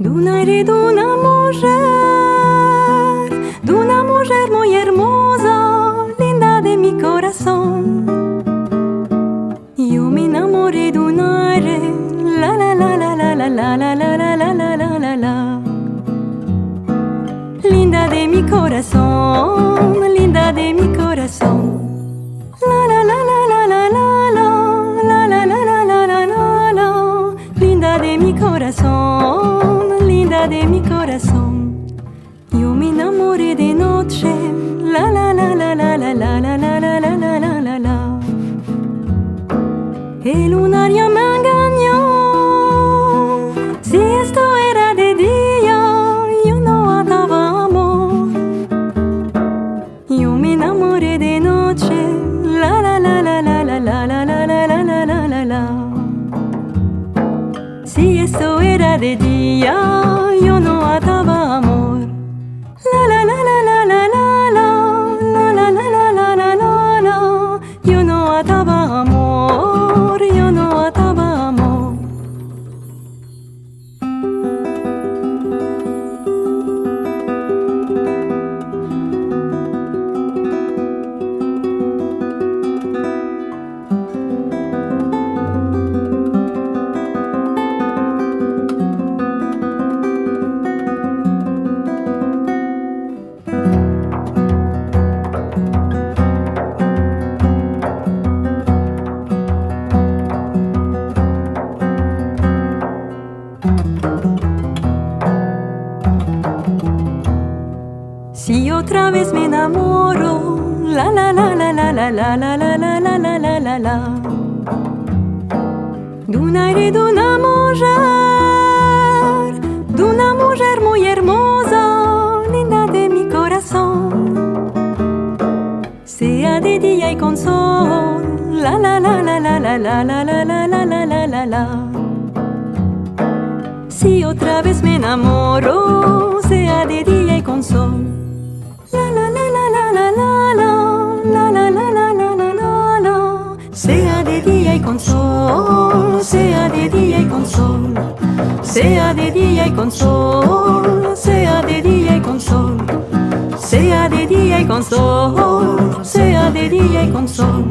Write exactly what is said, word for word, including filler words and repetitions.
D'una, d'una mujer, d'una mujer muy ermoza, linda de mi korason. Yo me enamore d'una, la, la, la. Linda de mi korason, linda de mi korason. La, la, la. Linda de mi korason, linda de mi korason. Yo me enamore de noche, la, la, la. El lunar ya me enganyo. Si esto era de dia, yo no adava amor. Yo me enamore de noche, la, la, la. Si esto era de dia, yo no adava amor. La, la, la. Yo no adava amor, yo no adava amor. Si otra vez me enamoro, la, la, la. D'una, d'una mujer, d'una mujer muy ermoza, linda de mi korason. Sea de dia i kon sol, la, la, la. Si otra vez me enamoro, sea de dia i kon sol. La, la, la. Sea de dia i kon sol, sea de dia i kon sol. Sea de dia i kon sol, sea de dia i kon sol. Sea de dia i kon sol, sea de dia i kon sol.